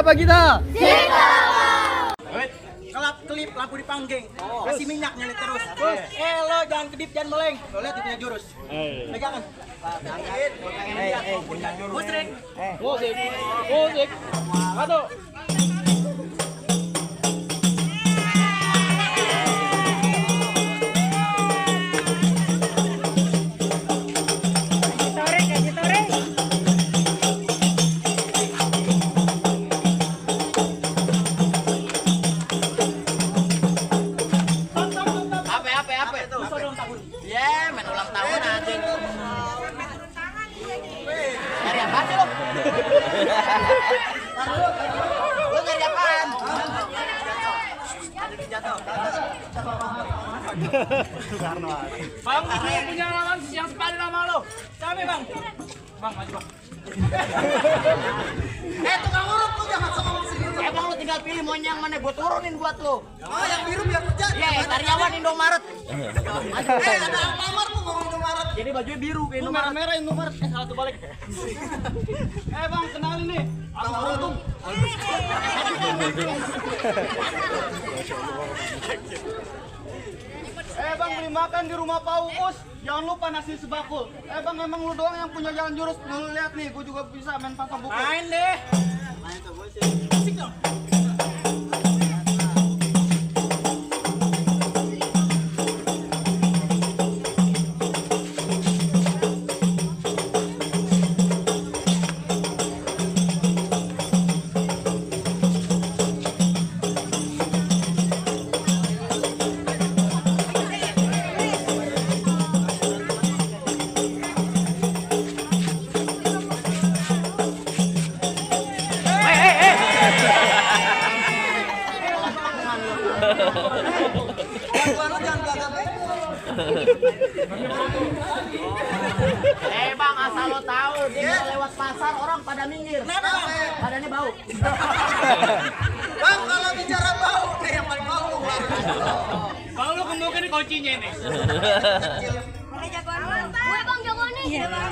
Siapa kita? Kelap kelip lampu dipangging. Kasih minyak nyala terus. Lo jangan kedip jangan meleng. Lo lihat itu punya jurus. Pegangan. Musrik. Musik. Satu. Main ulang tahun aja. Nyari apaan sih lo? Lo nyari apaan? Bang, saya punya lawan yang sepadan sama lo. Siapa bang? Bang, maju bang. Tukang urut lu jangan ngomong sendiri. Emang lu tinggal pilih mau yang mana, gua turunin buat lu. Oh, yang biru biar kerja. Iya, karyawan Indomaret. Ada Alfamart lu ngomong Indomaret. Jadi bajunya biru kayak Indomaret. Merah Indomaret. Salah terbalik. Bang, kenalin nih. Aku Untung. Bang, beli makan di rumah Pak Uus. Jangan lupa nasi sebakul. Bang, emang lu doang yang punya jalan jurus. Lu lihat nih, gua juga bisa main pasang buku. Main deh. Main tuh, bos. Asik dong. Bang, asal lo tahu dia lewat pasar orang pada minggir. Kenapa bang? Badannya bau. Bang, kalau bicara bau, nih yang paling bau lu. Bang, lu kemungkinan kuncinya ini. Gue bang jago nih. Iya bang.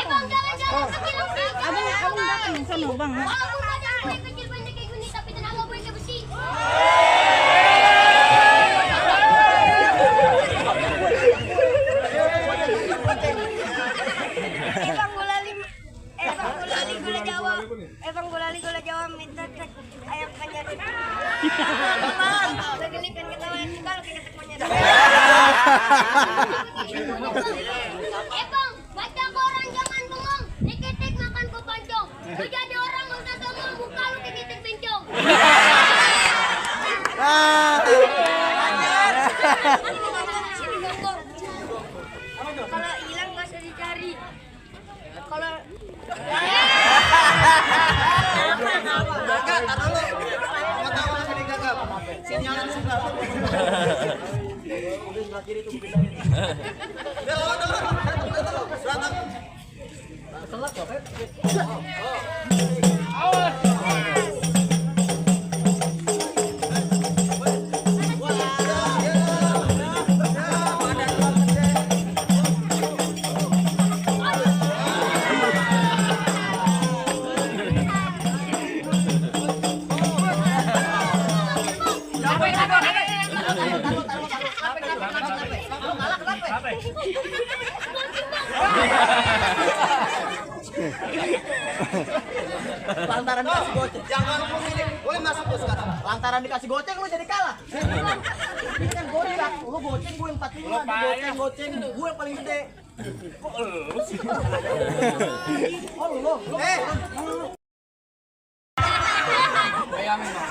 Bang jalan-jalan kecil sih. Abang datang yang sono bang. Walaupun badan gue kecil pendek kayak gini tapi tenaga gue kayak besi. Bang gula Jawa minta cek ayam penyet. Begini kan kita main kalau kita penyet. Bang, baca koran jangan bengong. Diketik makan kepancong. Lu jadi orang enggak usah sombong, muka lu diketik bencong. Kalau hilang enggak usah dicari. Kalau Sinyalan sudah. Udah sebelah kiri tuh pindah ini. Lantaran dikasih goceng. Jangan ngomong ini. Boleh masuk tuh sekarang. Lantaran dikasih goceng lu jadi kalah. Ini kan goceng. Lu goceng gue 45, goceng gue yang paling gede. Kok lu sih? Oh lu. Bayangin bang.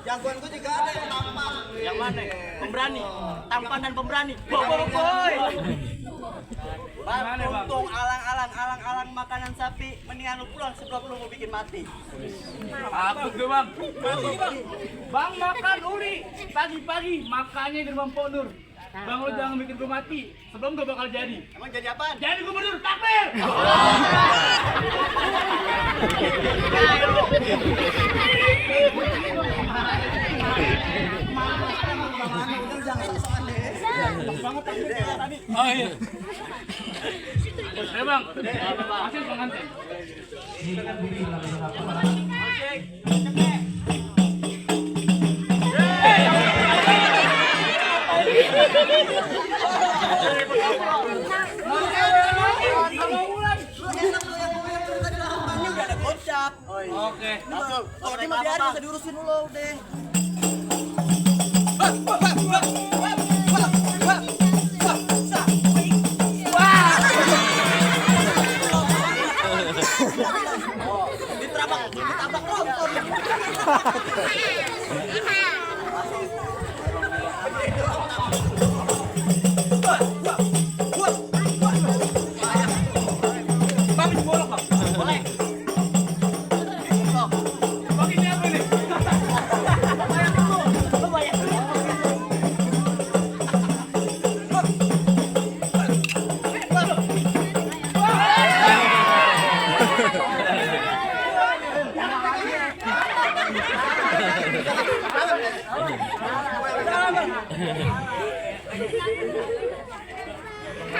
Jagoan gue juga ada yang tampan. Yang mana? Pemberani. Tampan dan pemberani. Boy. Bang, untung alang-alang makanan sapi, mendingan lu pulang sebelum lu mau bikin mati. Apa tuh bang? Bang makan uli pagi-pagi makannya di rumah Pok Nur. Bang lu jangan bikin gue mati sebelum gue bakal jadi. Emang jadi apaan? Jadi gubernur takbir. Jangan sok-sokan deh. Banget takbir tadi. Oh iya. Ayo bang, hasil pengantin. Oke. Kalau dia mah biarin, bisa diurusin dulu deh. Ditabrak nonton. Bang, ini bolong bang. Boleh. Bang, ini apa ini?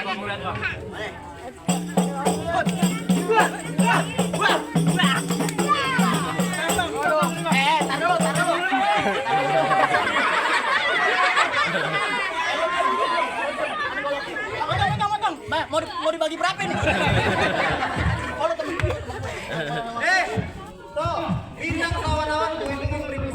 Bang, lihat bang. Mau dibagi berapa ini? Kalau temen gue. Tuh, bintang kawan-kawan tuh ini 1.000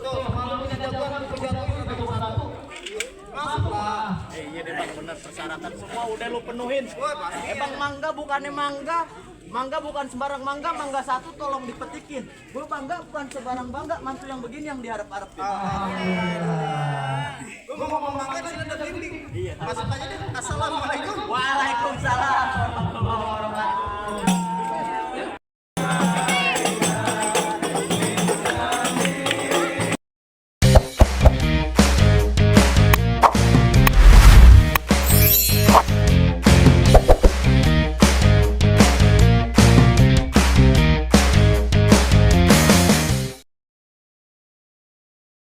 tuh, kalau punya jagoan tuh jatuhin 1.000. Masuklah. Iya deh bang, bener persyaratan semua udah lu penuhin. Woi, pasti. Bang, mangga bukannya mangga. Mangga bukan sembarang mangga, mangga satu tolong dipetikin. Gue bangga bukan sembarang bangga, mantu yang begini yang diharap-harapin. Gue mau ngomong makan sini ada bimbing. Masuk aja deh. Assalamualaikum. Waalaikumsalam.